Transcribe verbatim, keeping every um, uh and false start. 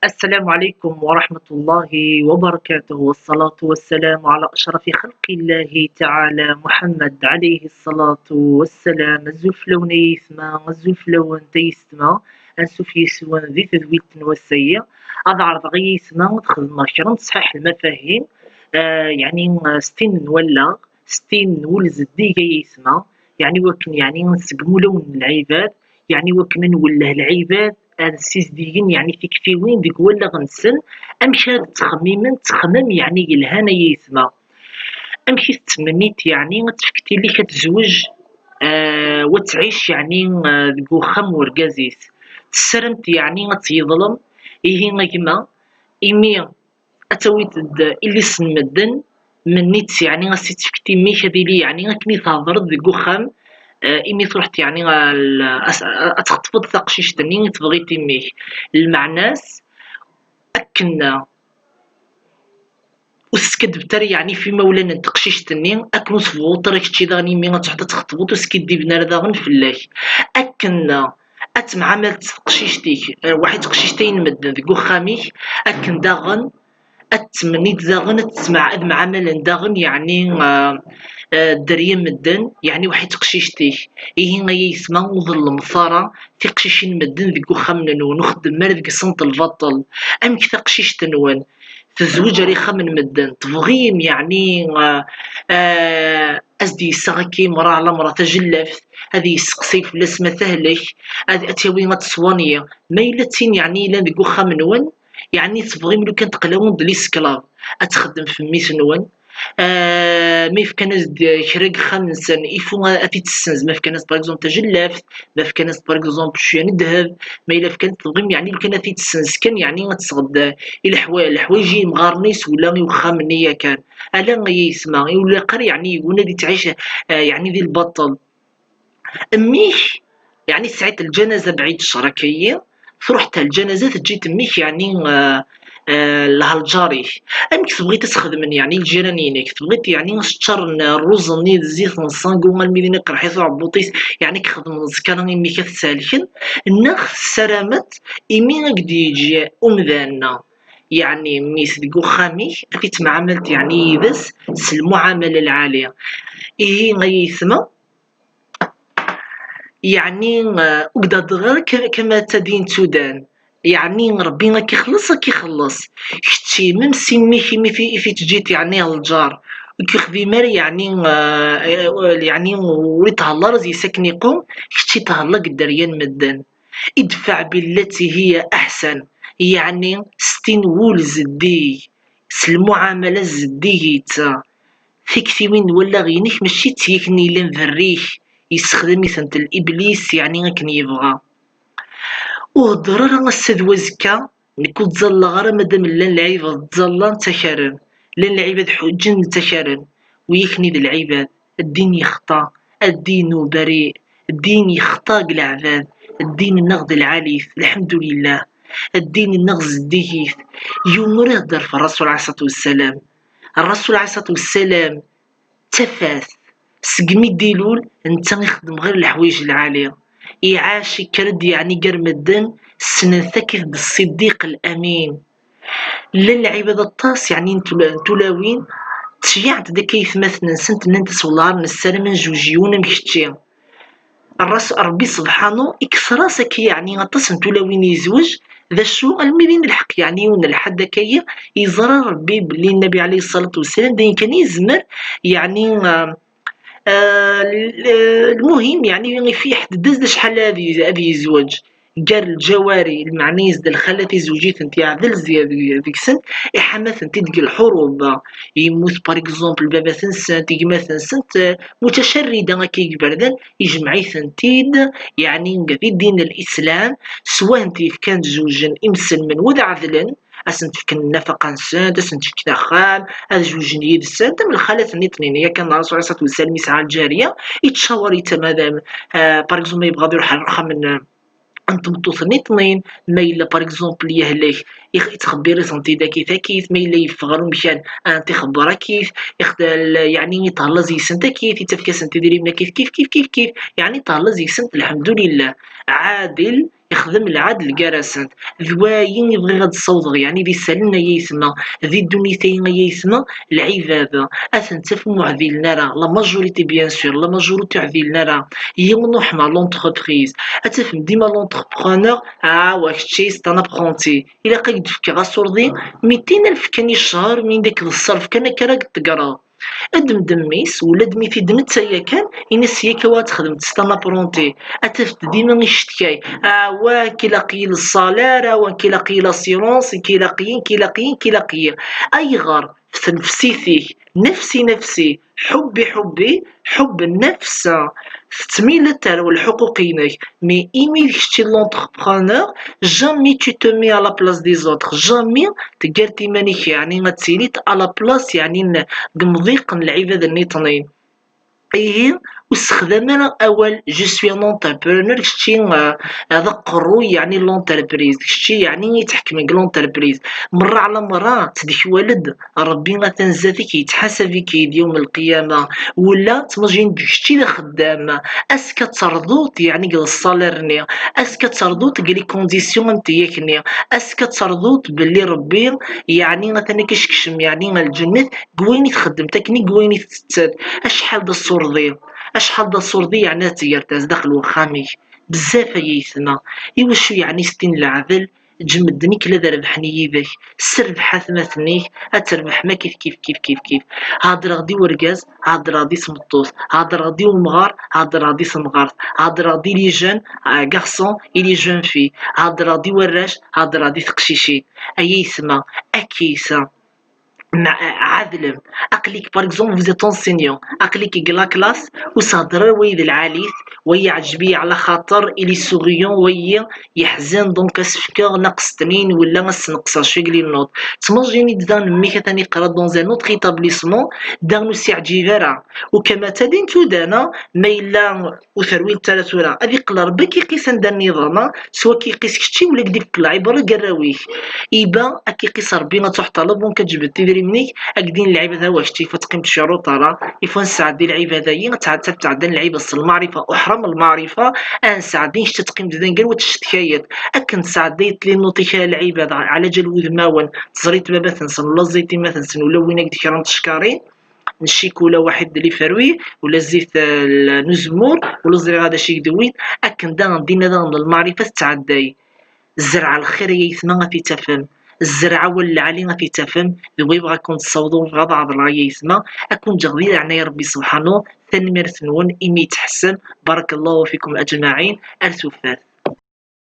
السلام عليكم ورحمة الله وبركاته، والصلاة والسلام على أشرف خلق الله تعالى محمد عليه الصلاة والسلام. Azul fell-awen ay aytma, azul fell-awent ay yessetma. Ansuf yes-wen di tedwilt n wass-agi. Ad ɛerḍeɣ ay aytma ad xedmeɣ kra n ṣṣḥiḥ lmafahim, ah, yeɛni, ah, s tin n wallaɣ, s tin n wul zeddig ay aytma, yeɛni wakken, yeɛni, nsegmu ulawen n lɛibad, yeɛni wakken ad nwelleh lɛibad ad ssizdigen, yeɛni, tiktiwin deg wallaɣ-nsen, amek ara ttxemmimen ttxemmim, yeɛni, yelhan ay aytma. Amek i tettmennit, yeɛni, ad tefk tili-k ad tezweǧ, ah, u ad tɛic, yeɛni, ah, deg uxxam n urgaz-is? Tessaramt, yeɛni, ad tt-yeḍlem? Ihi a gma, imi ad tawiḍ-d illi-s n medden, menni-tt, yeɛni, ad s-tt-tefkeḍ i mmi-k ad ili, yeɛni, akken i thedreḍ deg uxxam, eh, imi truḥeḍ, yeɛni, al-, as-, ad txeṭbeḍ taqcict-nni i tebɣiḍ i mmi-k. Lmeɛna-s, akken ur teskaddbeḍ ara, yeɛni, f imawlan n teqcict-nni, akken ur tebɣuḍ ara kečči daɣen imi ad truḥeḍ ad txeṭbeḍ, ur skiddiben ara daɣen fell-ak. Akken ad temɛamaleḍ teqcict-ik, eh, waḥid teqcict-ayi n medden deg uxxam-ik, akken daɣen ad tmenniḍ daɣen ad ttemɛ-, ad mɛamalen daɣen, yeɛni, ah, ah, dderya n medden, yeɛni waḥid teqcict-ik. Ihi ay aytma, ur ḍellmet ara tiqcicin n medden deg uxxam-nwen, ur xeddmem ara deg-sent lbaṭel. Amek taqcict-nwen tezweǧ ar ixxam n medden, tebɣim, yeɛni, ah, ah, ad s-d-yessaɣ akka imra ɛla mra tajellabt, ad yesseqsay fell-as ma tehlek, ad, ad tt-yawi ad tettwanyi. Ma yella d tin, yeɛni, yellan deg uxxam-nwen, yeɛni tebɣim lukan teqlawem d liseklav, ad txeddem f mmi-s-nwen. Ah, ma yefkan-as-d kra deg uxxam-nsen, il faut ad t-id-tessenz. Ma fkan-as, par exemple, tajellabt, ma fkan-as, par exemple, cwiya n ddheb, ma yella fkan, tebɣim, yeɛni, lukan ad t-id-tessenz kan, yeɛni ad tesɣed i leḥwa-, leḥwayeǧ i yimɣaren-is wala i uxxam-nni yakan. Ala ay aytma, ur ilaq ara, yeɛni, yiwen ad ittɛic, ah, yeɛni, di lbaṭel. Mmi-k, yeɛni, tesɛiḍ lǧanaza bɛid ccṛ akka-yi, truḥ lǧanaza, teǧǧiḍ mmi-k, yeɛni, ah, ah, lha lǧar-ik. Amek tebɣiḍ ad txedmen, yeɛni, lǧiran-inek? Tebɣiḍ, yeɛni, ad s-ččaren rruz-nni d zzit n ṣṣangu almi din iqerḥ-it uɛebbuṭ-is, yeɛni, ad k-xedmen ẓẓkara imi-k ad t-shelken? Neɣ tessarameḍ imi ad k-d-yeǧǧ umdan, yeɛni, mmi-s deg uxxam-ik, ad t-temɛamaleḍ, yeɛni, yid-s s lmuɛamala lɛali? Ihi ay aytma, yeɛni, ah, ur k-d-hedreɣ ara k-, kama d tadin d tudan. Yeɛni, Rebbi ad k-ixelleṣ, ad k-ixelleṣ. Kečči, même si mmi-k imi fi, i fi teǧǧiḍ, yeɛni, lǧar, ur k-yexdim ara, yeɛni, ah, ah, yeɛni, ur ithellu ara deg-s akken iqum, kečči thelleḍ deg dderya n medden. Idfa' billati hiya aḥsan, yeɛni s tin wul zeddig, s lmuɛamala zeddigit. Tiktiwin n wallaɣ-inek mačči d tiyaken yellan berrik, yessexdam-itent Iblis, yeɛni akken yebɣa. Ur hedder ara ass-a d wazekka, nekk ur ttẓallaɣ ara, madam llan lɛibad ttẓallan ttakaren, llan lɛibad ḥuǧǧen ttakaren, wiyaken i d lɛibad, ddin yexṭa, ddin ubari, ddin yexṭa deg leɛbad, ddin-nneɣ d lɛalit, lḥemdulillah, ddin-nneɣ zeddigit, yiwen ur ihedder ɣef Rrasul ɛalayhi ṣṣalatu wassalam. Rrasul ɛalayhi ṣṣalatu wassalam, d tafat, segmi d-ilul, netta ixeddem ɣir leḥwayeǧ lɛali. Iɛac, ikker-d, yeɛni, gar medden, ssnen-t akkit d Ṣṣiddiq Lamin. Llan lɛibad aṭas, yeɛni, n tula-, n tulawin, ttceyyɛent-d akka i yetmaten-nsent, nnant-as: "Wellah ar nessaram ad nezweǧ yiwen am kečči." Ṛṛas-, Ṛebbi subḥanu ikser-as akka, yeɛni, aṭas n tulawin i yezweǧ, d acu, almi din lḥeqq, yeɛni, yiwen n lḥedd akka-yi, yeẓra Ṛebbi belli Nnbi ɛalayhi ṣṣalatu wassalam d ayen kan i yezmer, yeɛni, ah, ah, l-, lmuhim, yeɛni, iḥedded-as d acḥal ad y-, ad yezweǧ. Gar lǧawari, lmeɛna-is d lxalat, izweǧ-itent, yeɛdel zi-, deg-, deg-sent, iḥama-tent-id deg lḥurub. Yemmut, par exemple, baba-tensent, gma-tensent, eh, mutacarrida akka i iberdan, ijmeɛ-itent-id, yeɛni, di ddin n Lislam, s wahent yefkan zewjen imselmen, wid ɛedlen, ad sent-fken nnafaqa-nsent, ad sent-fken axxam, ad zewjen yid-sent, am lxalat-nniḍen, yakan Ṛṛasul ɛalayhi ṣṣalatu wassalam yesɛa lǧariya, yettcawaṛ-itt, madam, eh, par exemple, ma yebɣa ad iruḥ ar uxxam n, n tmeṭṭut-nniḍen, ma yella, par exemple, yehlek, ix-, yettxebbir-itent-id akkit akkit, ma yella yeffeɣ ɣer umkan, ad tent-ixebber akkit, ix-, yeɛni, yethelleẓ yis-sent akkit, yettefk-asent idrimen akkit, kif, kif, kif, kif, yeɛni, yethelleẓ yis-sent, lḥemdulillah. Ɛadil, ixdem lɛadel gar-asent. D wayi i bɣiɣ ad d-ssawḍeɣ, yeɛni d isallen ay aytma, di ddunit-ayi ay aytma, lɛibad ad ten-tafem ur ɛdilen ara, la majorité bien sûr, la majorité ur ɛdilen ara. Yiwen ur ḥemmleɣ l'entreprise, ad tafem dima l'entrepreneur, ah wa kečči c'est un apprenti, ilaq ad k-d-fkeɣ asurdi, mi tin alef kan i ccher, mi d-ak d ṣṣerf kan akka ara k-d-tegreḍ. Ad d-mdemmis, ula d mi t-id-netta yakan, ini-as yakka wa ad txedmeḍ s tanaprunti. Ad tafeḍ dima icetkay. Ah, wa k-ilaq-iyi le salaire, ah, wa k-ilaq-iyi l'assurance, k-ilaq-iyi, k-ilaq-iyi, k-ilaq-iyi. Ayɣer? Tnefsit-ik, nefsi, nefsi, ḥubbi, ḥubbi, ḥubb nnefs, tettmil ad terw lḥuquq-inek. Mais imi d kečč i l'entrepreneur, jamais tu te mets à la place des autres, jamais teggar-d iman-ik, yeɛni ad tiliḍ à la place, yeɛni n, deg umḍiq n lɛibad nniṭnin. Ihi, ur ssexdam ara awal je suis un entrepreneur, kečči, euh, d aqerruy, yeɛni l'entreprise, kečči yeɛni i tḥekmen deg l'entreprise. Merra ɛla merra, ttdekwal-d, Ṛebbi atan zdat-k, yettḥasab-ik-id yawm lqiyama. Wala ttmajin d kečči d axeddam, ass-k ad terduḍ, yeɛni deg ṣṣalir-nni, ass-k ad terduḍ deg les conditions n tiyyak-nni, ass-k ad terduḍ belli Ṛebbi, yeɛni atan ad k-iskecem, yeɛni ar lǧennet, deg wayen i txeddem, akken i deg wayen i tettet. Acḥal d asurdi, acḥal d asurdi, yeɛni ad tger-t zdaxel wexxam-ik. Bezzaf ay aytma, iwacu yeɛni s tin leɛdel, ǧǧ medden i k-la d-rebḥen yid-k, sserbeḥ atmaten-ik, ad terbeḥ ma kif, kif, kif, kif, kif. Heddreɣ-d i urgaz, heddreɣ-d i tmeṭṭut, heddreɣ-d i umɣar, heddreɣ-d i temɣart, heddreɣ-d i les jeunes, euh, garçons, i les jeunes filles, heddreɣ-d i warrac, heddreɣ-d i teqcicin. Ay aytma, akka aytma. Mɛa-, ɛadlem. Aql-ik, par exemple, vous êtes enseignant, aql-ik deg la classe, ur s-hedder ara wayi d lɛali-t, wayi yeɛǧeb-iyi ɛla xaṭer il est souriant, wayi yeḥzen, donc ad s-fkeɣ naqes tnin wala ad s-neqseɣ cwiya deg les notes. Ttmajin-d daɣen mmi-k atan yeqra dans un autre établissement, daɣen ur s-yeɛǧib ara. Ukama tadin tudana, ma yella ur terwilt ara tura, ad iqqel Ṛebbi ad k-iqis anda nniḍen, ah, s wa k-iqis kečči, wala ad k-d-ifk lɛibṛa deg arraw-ik. Iba ad k-iqis Ṛebbi, ad truḥ ɣer la banque, ad tjebdeḍ idrimen-ik, ad k-d-inin lɛibad, ha-wa kečči, il faut ad teqqimeḍ cruṭ ara, il faut ad nesɛeddi lɛibad-ayi, ad tɛedda, ad tɛedda lɛibad s lmeɛrifa, uḥram lmeɛrifa, ad nesɛeddi, kečč ad teqqimeḍ d aneggaru, ad tecetkayeḍ, akken tesɛeddayeḍ les notes-ik a lɛibad, ɛla ǧal wudmawen, teẓriḍ baba-tsen, ula ẓẓayet imat-nsen, ula wwin-ak-d kra n teckarin, n ccikula waḥid d les fruits, ula zzit, eh, n uzemmur, ula ẓriɣ ad acu i k-d-wwin, akken daɣen dinna daɣen lmeɛrifa tettɛedday. Zreɛ lxir ay aytma ad t-id-tafem, zreɛ awal lɛali ad t-id-tafem, d wa i bɣiɣ ad ken-d-ssawḍeɣ, bɣiɣ ad ɛeḍleɣ ay aytma, ad ken-ǧǧeɣ di leɛnaya Ṛebbi subḥanu, tanemmirt-nwen imi i yi-tḥessem, barakallahu fikum aǧmaɛin, ar tufat.